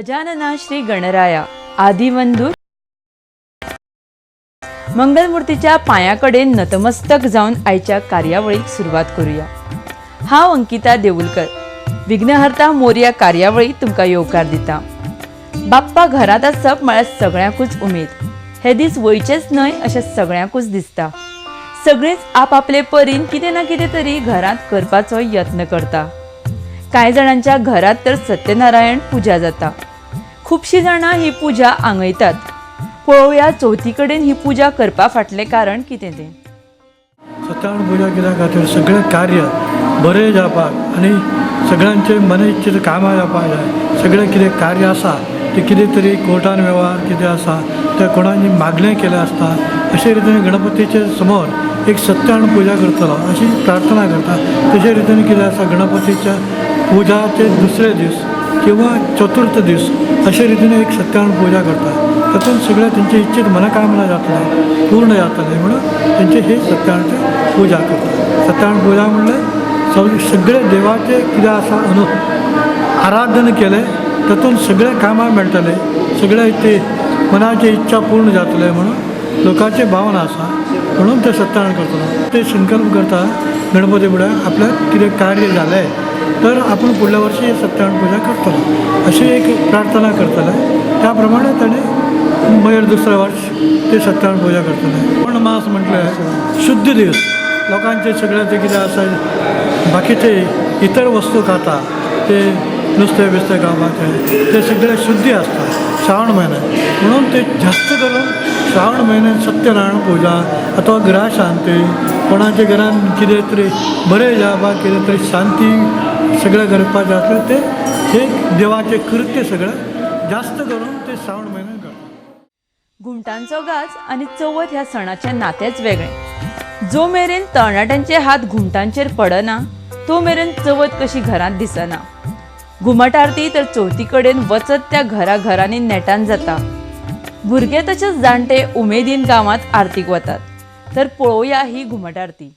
गजानना श्री गणराया आदिवंदूर मंगलमूर्तीच्या पांया कडेन नतमस्तक जावन आयच्या कार्यावळीक सुरवात करूया. हांव अंकिता देऊलकर विघ्नहर्ता मोरया कार्यावळीक तुमकां येवकार दिता. बाप्पा घरांत आसप म्हळ्यार सगळ्यांकूच उमेद. हे दीस वयचेच न्हय अशें सगळ्यांकूच दिसता. सगळींच आपआपले परीन कितें ना कितें तरी घरांत करपाचो यत्न करता. कांय जाणांच्या घरांत तर सत्यनारायण पुजा जाता. खुबशीं जाणां ही पुजा आंगयतात. पळोवया चवथी कडेन ही पुजा करपा फाटलें कारण कितें तें. सत्यनारायण पुजा कित्या खातीर सगळें कार्य बरें जावपाक आनी सगळ्यांचे मन इच्छित कामां जावपाक जाय. सगळें कितें कार्य आसा तें कितें तरी कोर्टान वेव्हार कितें आसा त्या कोणाची मागणें केलें आसता. अशे रितीन गणपतीचे समोर एक सत्यनारायण पुजा करतलो अशी प्रार्थना करता. तशे रितीन कितें आसा गणपतीच्या पुजाचे दुसरे दीस किंवा चतुर्थ दीस अशे रितीन एक सत्यनारायण पुजा करता. तातूंत सगळें तेंचे इच्छित मनोकामना जातलें पूर्ण जातलें म्हणून तेंचे हे सत्यनारायणची पुजा करता. सत्यनारायण पुजा म्हणल्यार सगळे देवाचे कितें आसा आराधन केलें तातूंत सगळें कामां मेळटलें, सगळे ते मनाची इच्छा पूर्ण जातले म्हणून लोकांची भावना आसा म्हणून ते सत्यनारायण करतलो. ते संकल्प करता गणपती फुडें आपल्याक कितें कार्य जालें तर आपण फुडल्या वर्षी सत्यनारायण पुजा करतलो अशी एक प्रार्थना करतले. त्या प्रमाणे ताणें मागीर दुसरें वर्स ते सत्यनारायण पुजा करतले. पण मास म्हटल्यार शुद्ध दीस लोकांचे सगळें ते कितें आसा बाकीचे इतर वस्तू खाता ते नुस्तें बिस्तें खावपाचें ते सगळें शुद्धी आसता श्रावण म्हयन्यात म्हणून ते जास्त करून श्रावण म्हयन्यात सत्यनारायण पुजा अथवा ग्रह शांती कोणाच्या घरान कितें तरी बरें जावपाक कितें तरी शांती सगळें करपाचें आसलें ते हे देवाचें कृत्य सगळें जास्त करून ते श्रावण म्हयन्यात करतात. घुमटांचो गाज आनी चवथ ह्या सणाचें नातेंच वेगळें. जो मेरेन तरणाट्यांचे हात घुमटांचेर पडना तो मेरेन चवथ कशी घरांत दिसना. घुमट आरती तर चवथी कडेन वचत त्या घरा घरांनी नेटान जाता. भुरगे तशेंच जाणटे उमेदीन गांवांत आरतीक वतात. तर पळोवया ही घुमट आरती.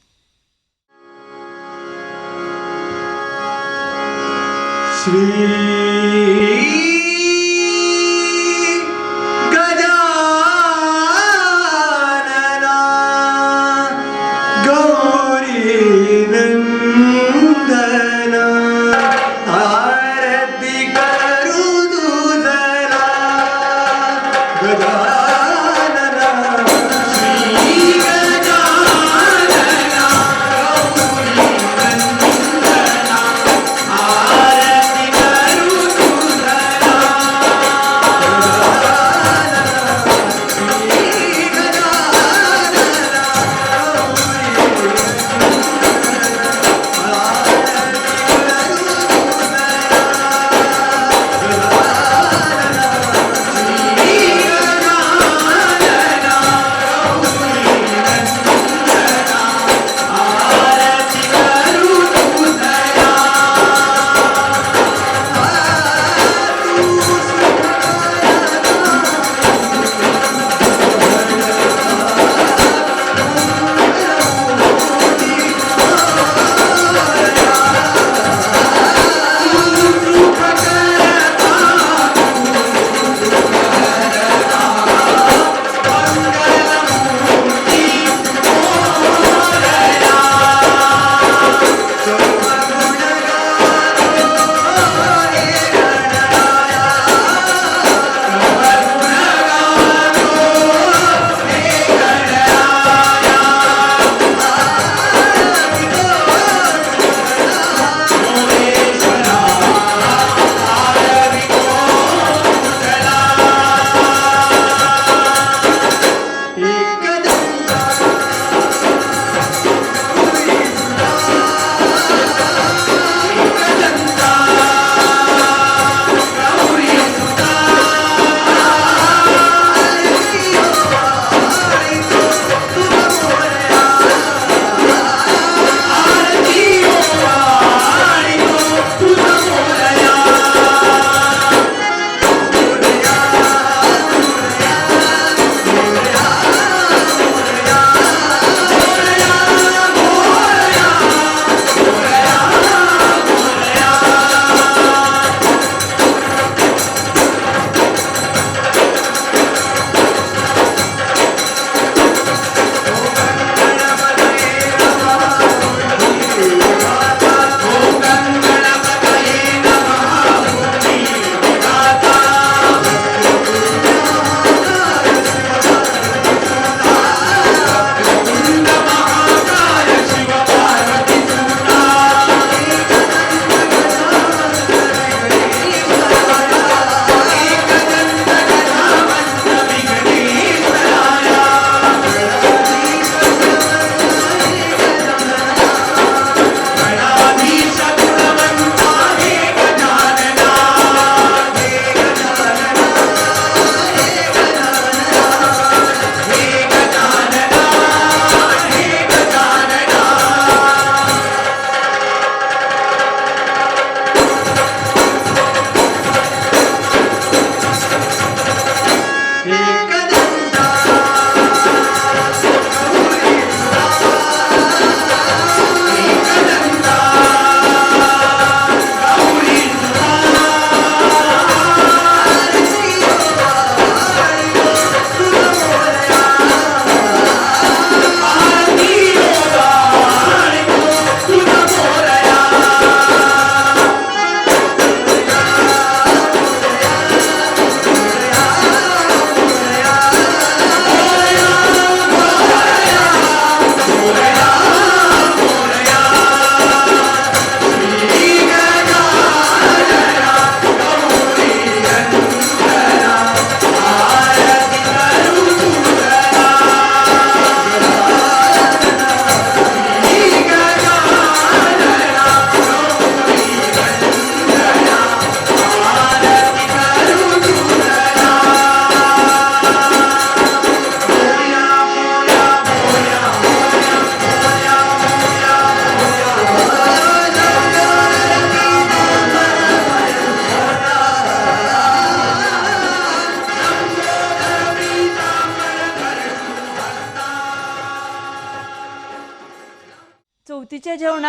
श्री गजानना गौरी नंदना आरती करू तुझला गजानना. श्री गजानना गौरी नंदना आरती करू तुझला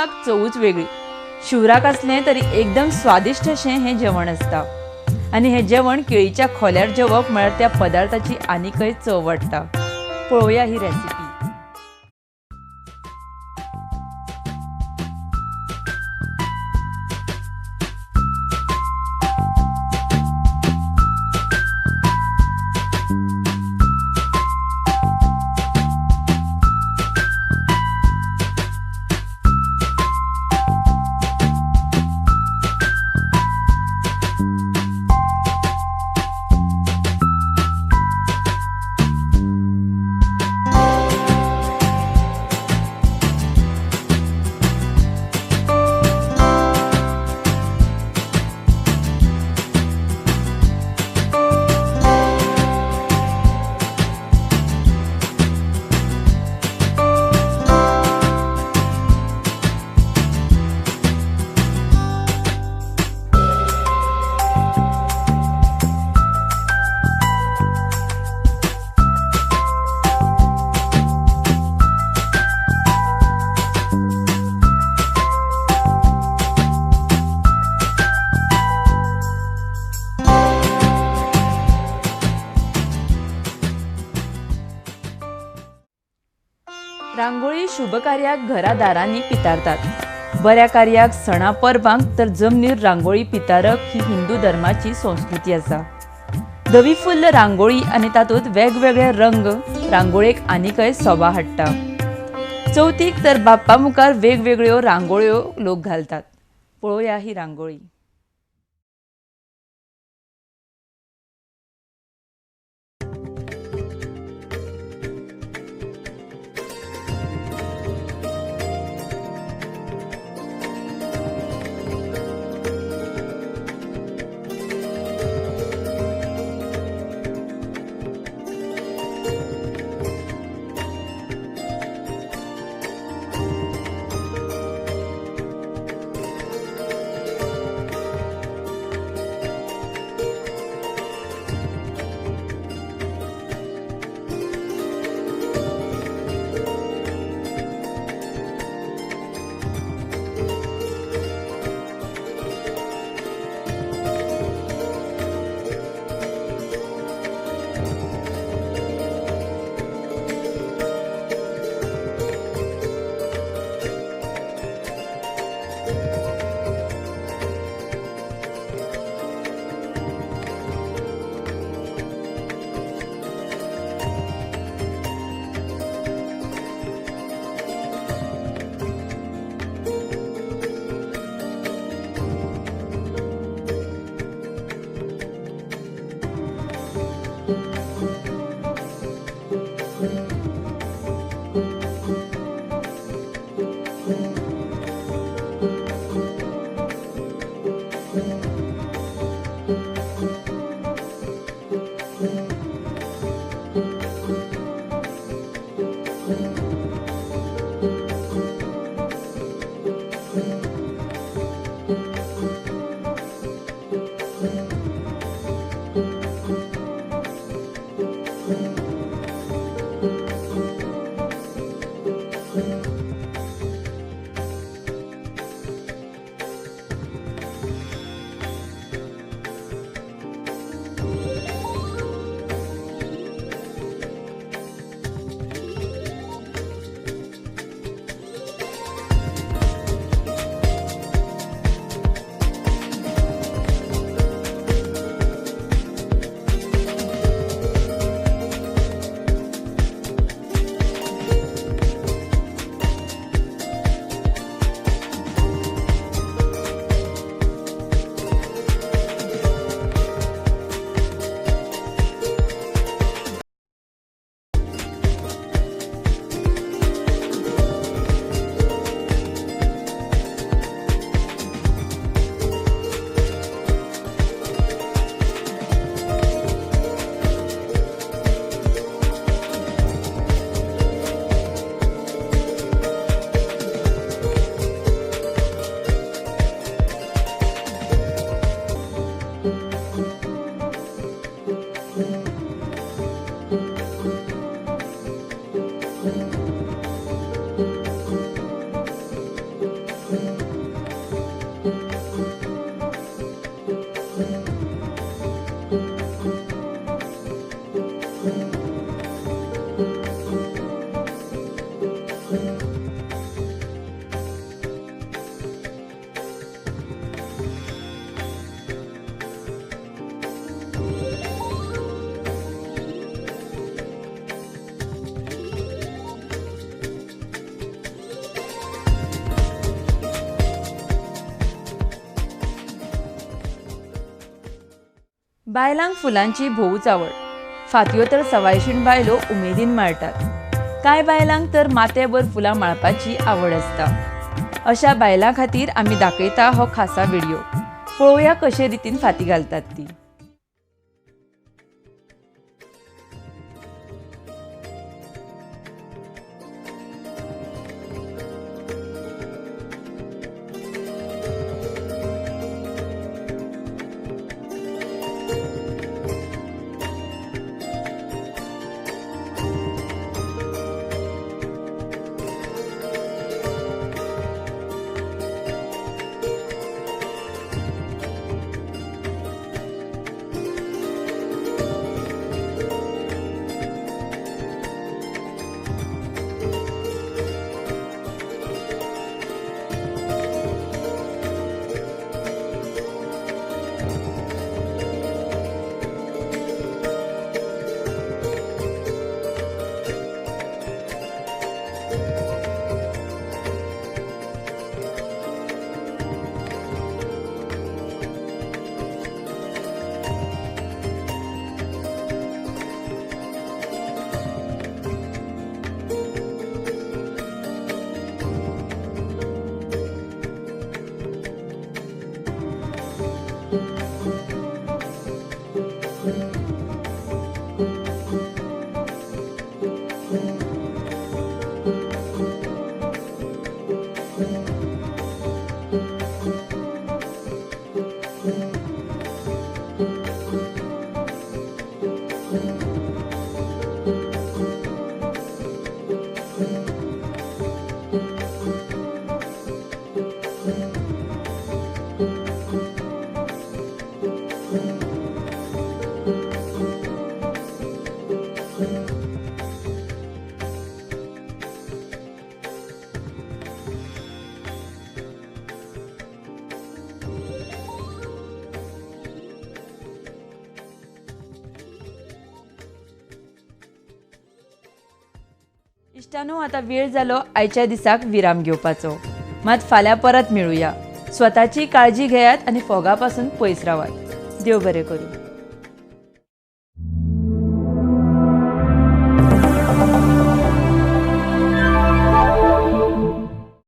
जेवणाक चवूच वेगळी. शिवराक आसलें तरी एकदम स्वादिश्ट अशें हें जेवण आसता आनी हें जेवण केळीच्या खोल्यार जेवप म्हळ्यार त्या पदार्थाची आनीकय चव वाडटा. पळोवया ही रेसिपी. रांगोळी शुभ कार्याक घरा दारांनी पितारतात. बऱ्या कार्याक सणा परबांक तर जमनीर रांगोळी पितारप ही हिंदू धर्माची संस्कृती आसा. धवी फुल्ल रांगोळी आनी तातूंत वेगवेगळे रंग रांगोळेक आनीकय सोबा हाडटा. चवथीक तर बाप्पा मुखार वेगवेगळ्यो रांगोळ्यो लोक घालतात. पळोवया ही रांगोळी. बायलांक फुलांची भोवच आवड. फातयो तर सवायशीण बायलो उमेदीन माळटात. कांय बायलांक तर माथ्याभर फुलां माळपाची आवड आसता. अशा बायलां खातीर आमी दाखयता हो खासा व्हिडिओ. पळोवया कशे रितीन फाती घालतात ती. इश्टानो, आतां वेळ जालो आयच्या दिसाक विराम घेवपाचो. मात फाल्यां परत मेळुया. स्वताची काळजी घेयात आनी फोगा पासून पयस रावात. देव बरें करूं.